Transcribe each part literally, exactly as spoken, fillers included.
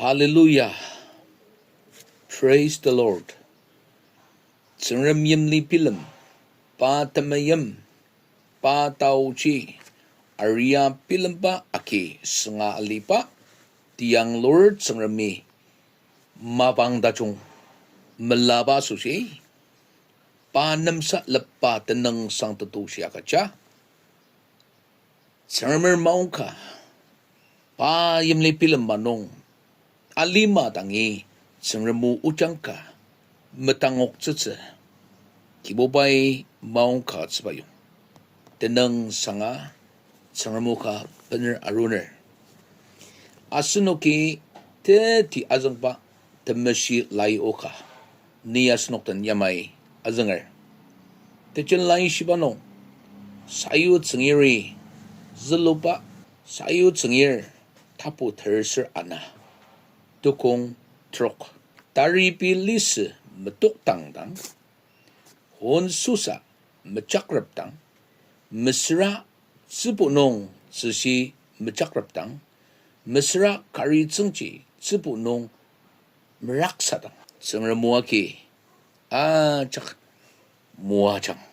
Hallelujah. Praise the Lord. Tsüngrem yimli bilem, pa temeim, pa taoji, aria bilemba agi sünga aliba, tiang lur Tsüngremi mapang tajung melaba asoshi, pa nemsa lepba tenüngsang tetushi agüja, Tsüngremer maongka, pa yimli bilema nung, alima dangi Tsüngrem o ojang ka metangoktsütsü, Kibubai maongka tsübayong. Tenüngsanga Tsüngrem o ka bener aruner. Asenoki teti azüngba temeshi lai oka, ni asenok den yamai azünger. Tejen Laishiba nung, Sayutsüngiri züluba, Sayutsüngir tapu terser ana, tukong trok. Taribi lisü metokdang dang, honsusa mejakrepdang, mesüra tsübu nung tsüshi mejakrepdang, mesüra kari tsüngji tsübu nung meraksadang, Tsüngrem o agi ajak moajang.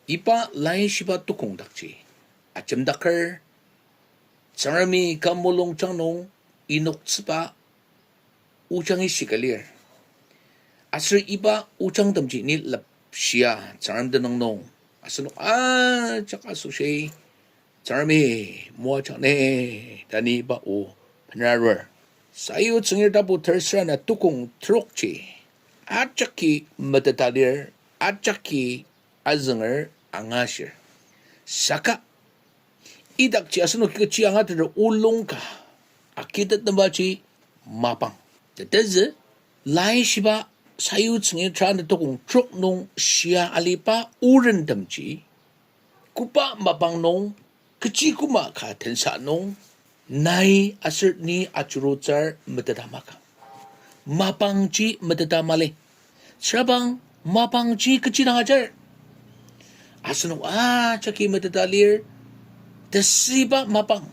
Iba Laishiba tukong dakji ajemdaker, Tsüngremi kü mulungjang nung inoktsüba ojangi shika lir. Aser iba ojangtemji ni lepshia Tsüngrem tenüng nung asenok ajak asoshi, Tsüngremi moajang ni ta ni iba o bener arur. Sayutsüngir tapu terser ana tukong trokji ajaki meteta lir, ajaki azünger angashir. Saka idakji asenoki kechi angateter olung ka akitetnembaji mapang. Tetezü, Laishiba Sayutsüngir tera ana tukong trok nung shia aliba orentemji, koba mapang nung, kechi koma ka tensa nung, nai aser ni ajurutsür meteta makang. Mapangji meteta mali. Süra bang mapangji kechi dang ajar? Asenok ajaki meteta lir, tesüiba mapang,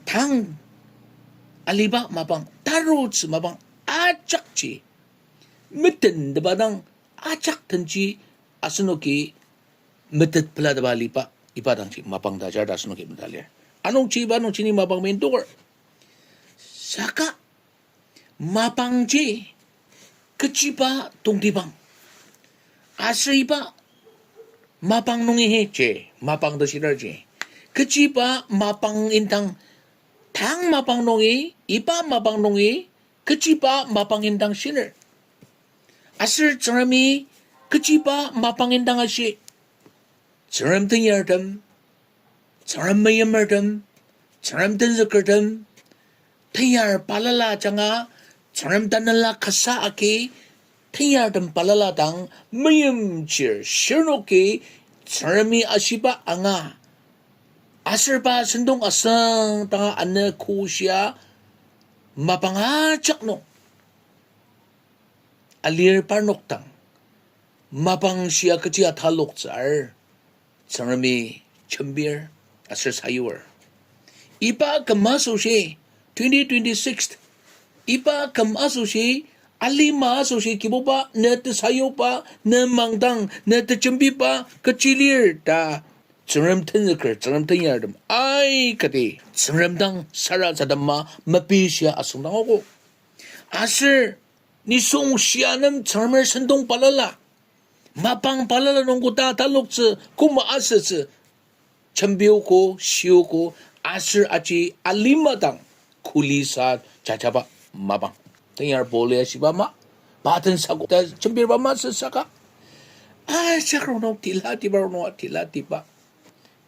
tang aliba mapang, tarutsü mapang, ajakji metenteba dang, ajak tenji asenoki metet pelateba aliba, iba dangji mapang ta ajar ta asenoki meteta lir. Anungji iba nungji ni mapang mendokor. Saka mapangji kechiba tongtibang, aser iba mapang nungi ji, mapang ta shidarji, kechiba mapang indang, tang mapang nungi, iba mapang nungi, kechiba mapang indang shiner. Aser Tsüngremi kechiba mapang indang ashi, Tsüngrem tenyartem, Tsüngrem meimertem, Tsüngrem tenzükertem, tenyar balala ajanga, Tsüngrem tanela kasa agi, tenyartem balala dang meimchir shirnoki Tsüngremi ashiba anga, aser pa sentong asüngdanga anü koshia mapang ajak nung alir parnok dang, mapang shia kechi ataloktsür, Tsüngremi jembir aser sayur. Iba küm asoshi, twenty twenty-six, iba küm asoshi, alima asoshi, Kibuba, ne tesayuba, ne mangdang, ne tejembiba kechi lir ta, Tsüngrem tenzüker, Tsüngrem tenyartem aikati Tsüngrem dang sarasadema mepishia asüngdangogo. Aser nisung shia nem Tsüngremer sentong balala, mapang balala nung koda taloktsü, koma asütsü, jembiogo, shiogo, aser aji alima dang kulisa jajaba mapang. Tenyar Paul-i ashiba ama, pa tensakoda jembirba masü saka, ajak rongnung tilatiba, rongnung tilatiba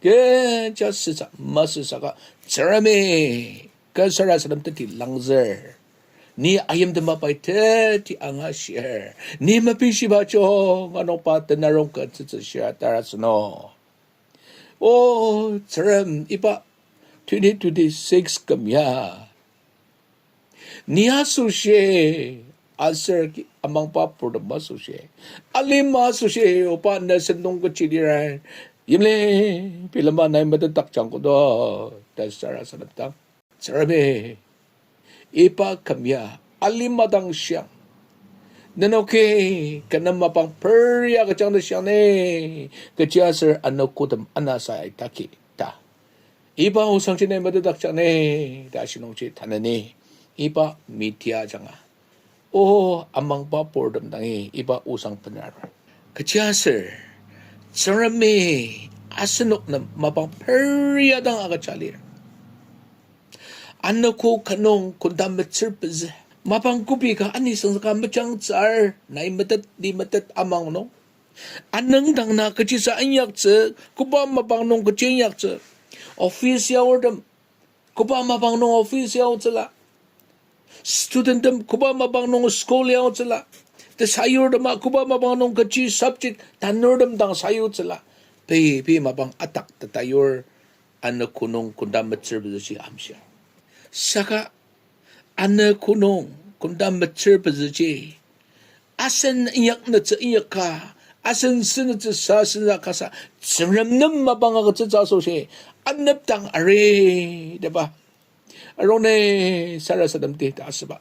kecha süsa masü saka, Tsüngremi kü sarasadem teti langzür. Ni ayimtemba pai teti angashir. Ni mepishiba jung anokba tenarong ka tsütsü shia tarasüno. O Tsüngrem, iba twenty twenty-six küm ya ni asoshi, aser ki amangba purtem asoshi, alima asoshi, oba ne sentong kechi lira, yimli bilemba nai metetdakjang kodo ta sarasademdang, Tsüngremi Iba küm ya alima dang shiang. Nenoki kü nem mapang peria kechang ta shiang ni, kechiaser ano kodem ana sa itaki ta. Iba osangji nai metetdakjang ni ta ashinungji taneni. Iba media ajanga, o, amangba purtem dangi iba osang bener. Kechiaser Tsüngremi asenok nem mapang peria dang agüja lir. Anogo kanung kunda metsür pezü. Mapang kobi ka anisüngzüka mejangtsür, nai metet, li metet amang nung. Anüngdang na kechisa inyaktsü, koba mapang nung kechi inyaktsü. Office yaortem, koba mapang nung office yaotsüla. Studenttem koba mapang nung school yaotsüla. Tesayurtema koba mapang nung kechi subject tanurtem dang sayutsüla. Pei, pei mapang atak tetayur anogo nung kunda metsür pezüji amshir. Saka anogo nung kunda metsür pezüji asen inyak nütsü inyaka, asen senütsü sa senütsü kasa, Tsüngrem nem mapang agütsütsü asoshi, anepdang ari, teba. Arone sarasademdi ta asüba.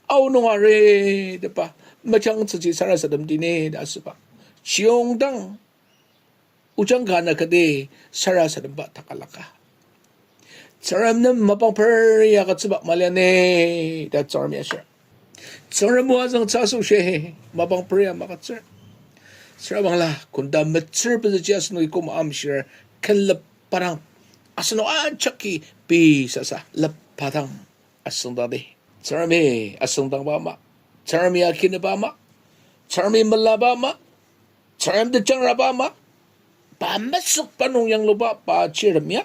Aonung ari, teba. Mejangtsüji sarasademdi ni ta asüba. Chiyongdang ojang ka ana kati sarasademba takalaka. Tsüngrem nem mapang peria agütsüba maliani ta Tsüngremi ashir. Tsüngrem o azüngtsü asoshi mapang peria magütsür. Süra bangla kunda metsür pezüji asenoki koma amshir, kenlep parang asenok ajaki pei sasa lep padang asüngdangdi. Tsüngremi asüngdangba ama, Tsüngremi akinaba ama, Tsüngremi melaba ama, Tsüngrem tejangraba ama, pa mesükba nung yangluba pa chirtem ya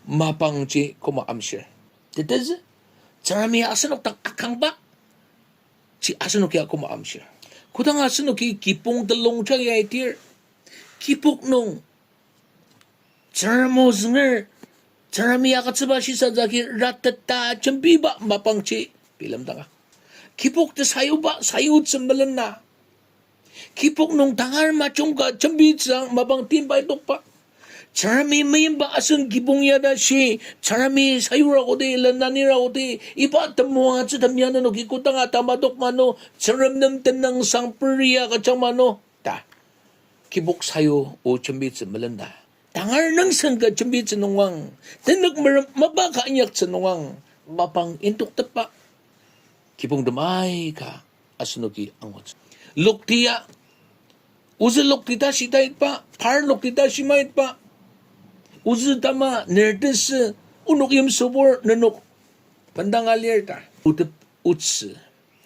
mapangji koma amshir. Tetezü, Tsüngremi asenok dang akangba ji asenok ya koma amshir. Kodang asenoki kibong telung jagi aitir, kibok nung Tsüngrem o zünger, Tsüngremi agütsüba shisatsü agi rateta jembiba mapangji bilemdanga. Kibok tesayuba sayutsü melena. Kibok nung tangar majung ka jembitsüang mapang timba indokba. Tsüngremi meimba asen kibong ya tashi, Tsüngremi sayura kodi, lenanira kodi, iba temoatsütem ya nenoki kodanga tamadok mano, Tsüngrem nem tenüngsang peria kajang mano ta. Kibok sayu o jembitsü melena. Tangar nüngsen ka jembitsü nungang, tenük merem mapa ka inyaktsü nungang, mapang indoktepba kibongtem aika asenoki angutsü. Lokti ya, ozü lokti tashi taitba, par lokti tashi maitba, ozü tama nertesü, onok yimsübur nenok bendanga lir ta. Otep otsü,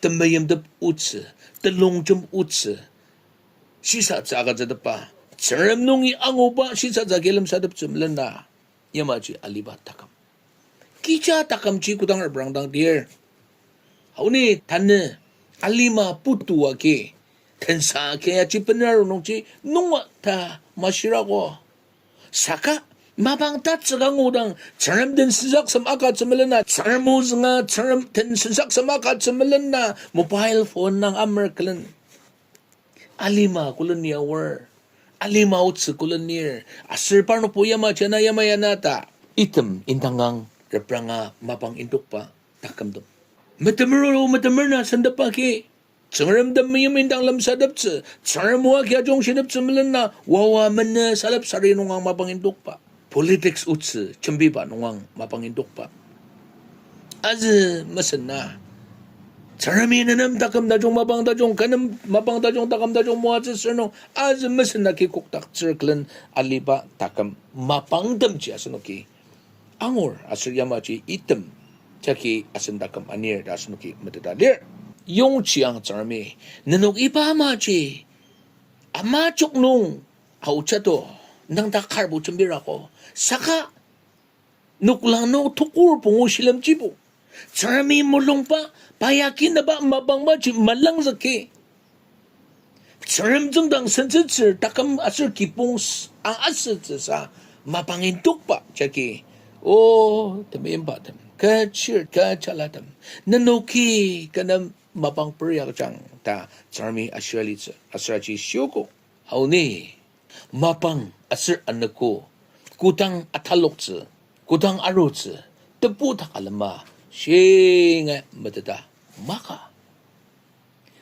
temeyimtep otsü, telongjem otsü shisatsü agütsütepba, Tsüngrem nungi anguba shisatsü agi lemsateptsü melena, yamaji aliba taküm. Kija takümji kodang reprangdang dir, aoni tanü alima putu agi tensa agi aji bener nungji nunga ta mashirako. Saka mapang tatsüka ngudang Tsüngrem den sensaksem akatsü melena, Tsüngrem o zünga Tsüngrem den sensaksem akatsü melena, mobile phone nang amer külen. Alima külen ya aor, alima otsü külen lir, aser parnokbo yamaji ana yamai ana ta item indangang repranga mapang indokba takümtem. Metemer o metemer na sendepba agi, Tsüngrem temeim indang lemsateptsü, Tsüngrem o agi ajungshiteptsü melena, wawa mene salep sari nungang mapang indokba. Politics otsü jembiba nungang mapang indokba. Azü mesena, Tsüngremi nenem taküm tajung mapang tajung, kü nem mapang tajung taküm tajung moatsü sür nung, azü mesena ki kokdaktsür külen aliba taküm mapangtemji asenoki angur aser yamaji item jagi asen taküm anir ta asenoki meteta lir. Yongjiang Tsüngremi, nenok iba amaji, ama jok nung aojato, nang ta karbo jembirako. Saka noklang nung tukur pungu shilemjibo, Tsüngremi mulungba, pa ya kinaba mapangbaji malangzüki, Tsüngrem tsüngdang sentsütsür taküm aser kibong s-, a-, asütsüsa mapang indokba jagi, o, temeimbatem, kü chir, kü jalatem, nenoki kü nem mapang peria kajang ta Tsüngremi ashir alitsü aser aji shiogo. Aoni, mapang aser anogo kodang ataloktsü, kodang arutsü, tebu dak alema shinga meteta maka.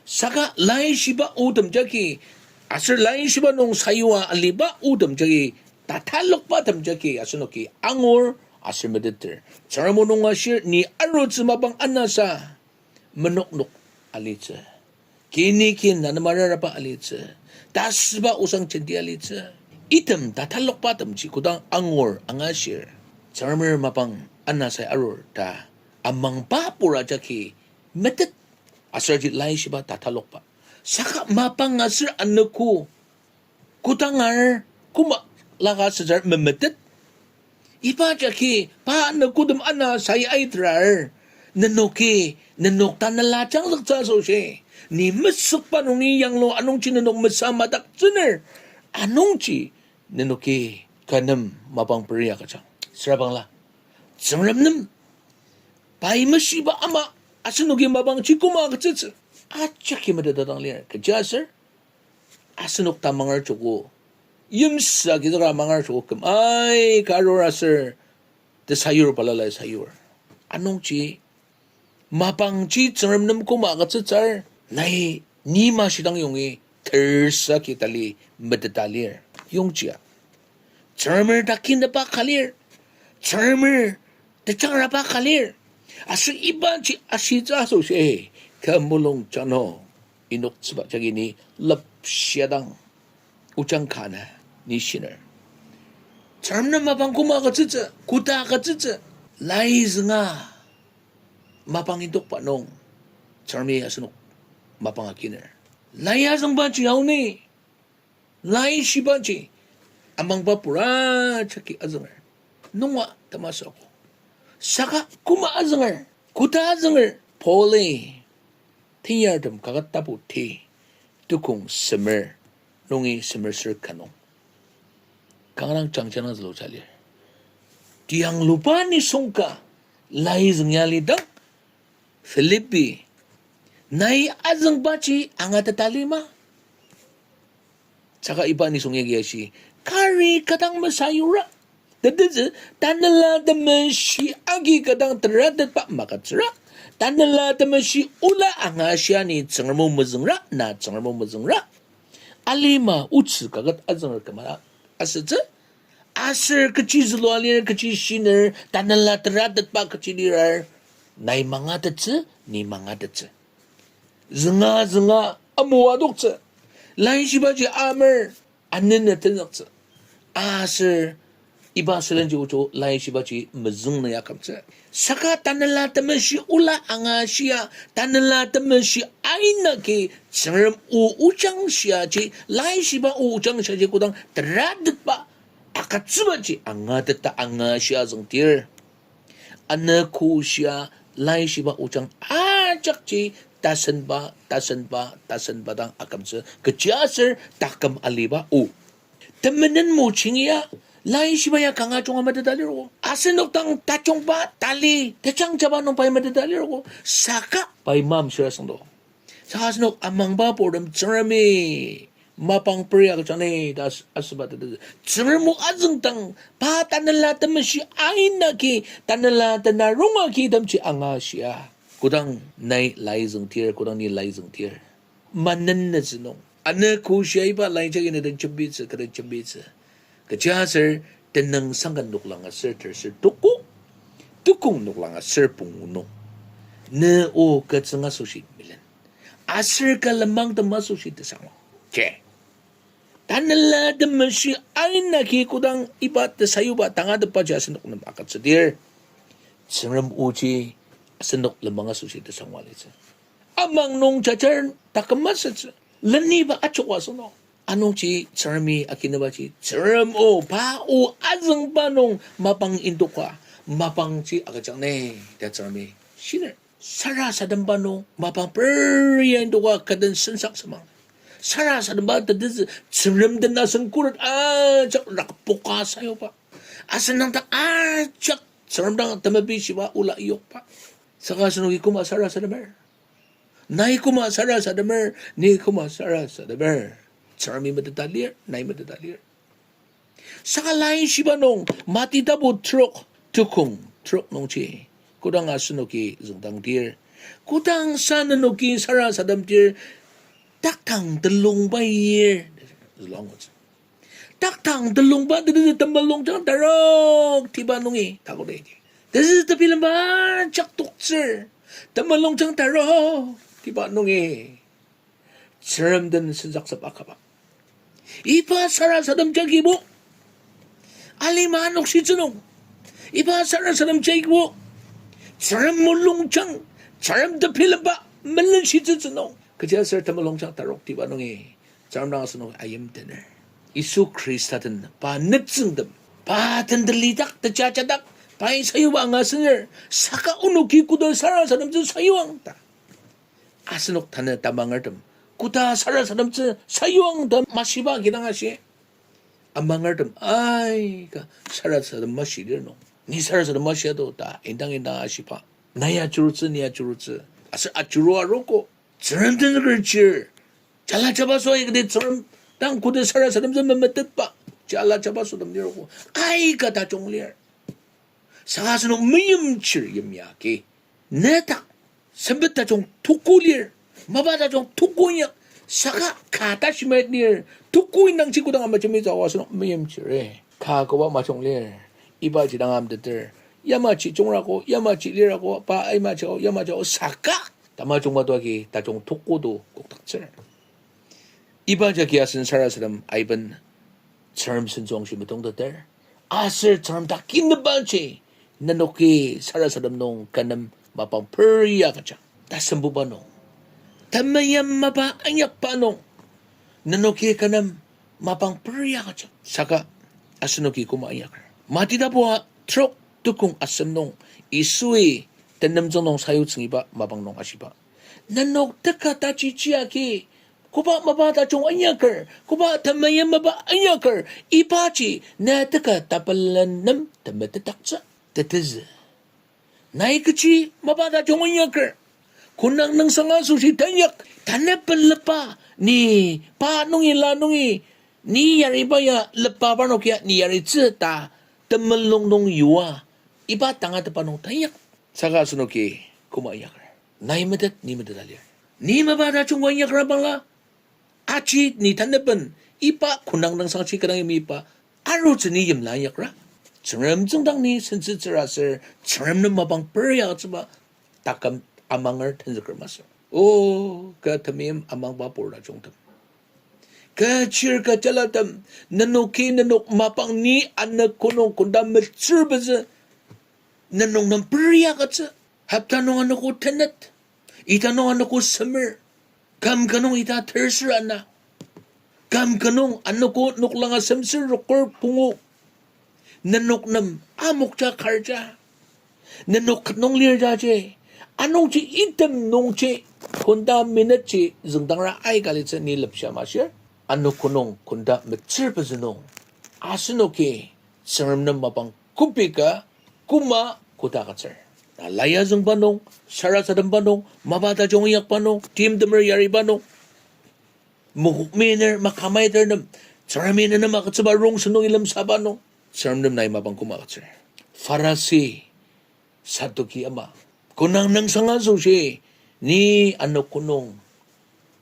Saka laishiba otem jagi, aser laishiba nung sayua aliba otem jagi, tatalokbatem jagi asenoki angur aser meteter. Tsüngrem o nung ashir, ni arutsü mapang anasa menoknok alitsü. Kini kin anema raraba alitsü. Tasüba osang jenti alitsü. Item tatalokbatemji kodang angur angashir, Tsüngremer mapang anasai arur ta amangba pur ajaki metet. Aserji laishiba tatalokba. Saka mapang aser anogo kodang ar koma laka sütsür memetet. Iba jagi pa anogotem anasai aiterar. Nenoki, nenok tanela jangzüktsü asoshi, ni mesükba nung ni yanglu anungji nenok mesa madaktsüner. Anungji nenoki kü nem mapang peria kajang. Süra bangla, Tsüngrem nem pai meshiba ama asenoki mapangji koma agütsütsü. Ajaki meteta dang lir. Kechiaser asenok tamanger joko, yimsa kizüka manger joko küm aika arur aser tesayur balala sayur. Anungji mapangji Tsüngrem nem koma agütsütsür, nai ni mashidang yongi tersaki tali meteta lir. Yongjia Tsüngremer takinaba ka lir. Tsüngremer tejangraba ka lir. Aser ibaji ashitsü asoshi, kü mulung jano inoktsüba jagi ni lepshidang ojang ka na ni shiner. Tsüngrem nem mapang koma agütsütsü, koda agütsütsü, lai zünga mapang indokba nung, Tsüngremi asenok mapang akiner. Lai azüngbaji aoni, laishibaji amangba pur ajaki azünger. Nunga temasü ako. Saka koma azünger, koda azünger, Pauli Tenyartem kaket tapu ti, tukong semer nungi semer ser ka nung kanga dang jangjang zülua ja lir. Tiangluba nisung ka lai züng ya lidang, Philippi, nai azüngbaji angateta lima? Saka iba nisung yagi ashi, kari kadang mesayura tetezü, Tanela Temeshi agi kadang teratetba magütsüra. Tanela Temeshi ola angashia ni Tsüngrem o mezüngra, na Tsüngrem o mezüngra. Alima otsü kaket azünger küma asütsü. Aser kechi zülua lir, kechi shiner, Tanela teratetba kechi lirar, nai mangatettsü, ni mangatettsü. Zünga zünga amoadoktsü. Laishibaji amer, anene tenzüktsü. Aser iba sülenji ojo laishibaji mezüng nung ya akümtsü. Saka Tanela Temeshi ola angashia, Tanela Temeshi aina ki Tsüngrem o ojang shiaji, laishiba o ojang shiaji kodang teratetba agütsübaji angateta angashia züngdir. Anogo shia laishiba ojang ajakji tasenba, tasenba, tasenba dang akümtsü, kechiaser taküm aliba o. Temenen mochingia, laishiba ya kanga junga meteta lirgo. Asenok dang tajungba tali, tejangjaba nung pai meteta lirgo. Saka pai mamshir asüngdo. Saka asenok amangba purtem Tsüngremi mapang peria kajang ni ta as-, asüba tete. Tsüngrem o azüngdang, pa Tanela Temeshi aina ki, Tanela Tenarong agi temji angashia. Kodang nai lai züngdir, kodang ni lai züngdir, manenetsü nung, anogo shia iba lai jagi ne den jembitsü, kü den jembitsü. Kechiaser Tenüngsangken noklang aser terser tuko, tukong noklang aser pungu nung, ne o kü tsüng asoshi melen, aser kü lenmangtem asoshi tesangwa. Ke, Tanela Temeshi aina ki kodang iba tesayuba tangatetbaji asenok nem agütsüdir, Tsüngrem oji asenok lenmang asoshi tesangwa litsü. Amang nung jajar taküm masütsü. Leniba achoka asünung. Anungji Tsüngremi akinebaji, Tsüngrem o, pa o azüngba nung mapang indoka, mapangji agüjang ni ta Tsüngremi shiner. Sarasademba nung mapang peria indoka kü den sensak semang. Sarasademba tetezü Tsüngrem den asen khuret ajak rakpoka sayuba. Asen nangdak ajak Tsüngrem dang temepishiba ola yokba. Saka asenoki koma sarasademer. Nai koma sarasademer, ni koma sarasademer. Tsüngremi meteta lir, nai meteta lir. Saka laishiba nung, Mati tapu trok, tukong trok nungji, kodang asenoki züngdangdir, kodang sa nenoki sarasademdir, taktang telungba ir, zülua angutsü. Taktang telungba tetezü temulungjang tarok tiba nungi, ta kodaki. Tetezü tebilemba jak toktsür, temulungjang tarok tiba nungi. Tsüngrem den sensaksep akaba. Iba sarasadem jagibo, alima nokshitsü nung, iba sarasadem jagibo, Tsüngrem mulungjang, Tsüngrem tebilemba melenshitsütsü nung, kechiaser temulungjang tarok tiba nungi, Tsüngrem dang asenok ayimtener. Yisu Khrista den pa nütsüngtem, pa tendelidak, tejajadak, pai sayuba angasüner, saka onoki koda sarasademtsü sayuang ta. Asenok tanü tamangertem, koda sarasademtsü sayuang ta mashiba kidang ashi. Amangertem aika sarasadem mashi lir nung, ni sarasadem mashi ato ta indang indang ashiba. Nai ajurutsü, ni ajurutsü, aser ajuru arogo. Tsüngrem tenzüker chir, jala jabaso aikati Tsüngrem dang koda sarasademtsü memetetba, jala jabasotem lirogo, aika tajung lir. Saka asenok meimchir yimya agi, nedak sempet tajung tuku lir, mapa tajung tuku inyak, saka ka tashimait lir, tuku indangji kodang amajemi tsüogo asenok meimchir, ka koba majung lir, ibaji dang amteter, yamaji jungrago, yamaji lirago, pa aimaji ao, yamaji ao, saka tamajungba to agi tajung tuku to kokdaktsür. Iba jagi asen sarasadem aiben Tsüngrem sentsüwangshi metongteter. Aser Tsüngrem dak kinebaji nenoki sarasadem nung kü nem mapang peria agüjang. Tasembuba nung, temeim mapa inyakba nung, nenoki kü nem mapang peria agüjang. Saka asenoki koma inyaker. Mati tapu trok tukong asem nung Yisui tenem tsüngdang sayutsüngiba mapang nung ashiba, nenok teka tajiji agi, koba mapa tajung inyaker, koba temeim mapa inyaker, ibaji ne teka tapelen nem temetetdaktsü. Tetezü, nai kechi mapa tajung inyaker, konang nüngsang asoshi tainyak, tanepben lepa, ni pa nungi la nungi, ni yariba ya lepa parnok ya ni yaritsü ta temulung nung yua, iba tangatetba nung tainyak. Saka asenoki koma inyaker. Nai metet, ni metet alir. Ni mapa tajung ka inyakra bangla, aji ni tanepben iba konang nüngsangji kü dang yimyiba arutsü ni yimla inyakra. Tsüngrem tsüngdang ni sentsütsür aser Tsüngrem nem mapang peria agütsüba taküm amanger tenzüker masü. O, kü temeim amangba pur tajungtem, kü chir kü jalatem, nenoki nenok mapang ni anogo nung konda metsür pezü, nenok nem peria agütsü. Hopta nung anogo tenet, ita nung anogo semer, küm ka nung ita terser ana, küm ka nung anogo noklang asemser roker pungu, nenok nem amokja karja, nenok nung lirjaji, anungji item nungji, konda minutji züngdangra aika litsü ni lepsha mashir. Anogo nung konda metsür pezü nung, asenoki Tsüngrem nem mapang kübok ka koma koda agütsür. Na la azüngba nung, sarasademba nung, mapa tajung inyakba nung, timtemer yariba nung, mokokminer, makamaiter nem, Tsüngremi ne nem agütsüba rongsen nungi lemsaba nung, Tsüngrem nem nai mapang koma agütsür. Pharisi, Saduki ama, konang nüngsang asoshi, ni anogo nung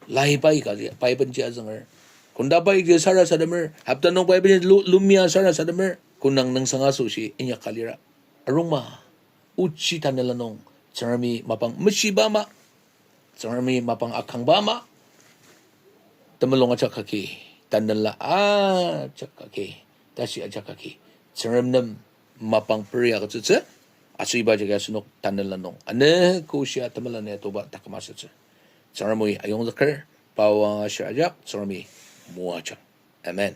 lai pai ka ji, pai benji azünger, konda paiji sarasademer, hopta nung pai benji lu-, lumia sarasademer, konang nüngsang asoshi inyaka lira. Arungma, ochi tanela nung, Tsüngremi mapang meshiba ama, Tsüngremi mapang akangba ama, temulung ajak agi, tanela ajak agi, tashi ajak agi, Tsüngrem nem mapang peria agütsütsü. Aser iba jagi asenok tanela nung anogo shia temela ni atoba taküm asütsü. Tsüngremi ayongzüker, pa o angashir ajak, Tsüngremi moajang. Amen.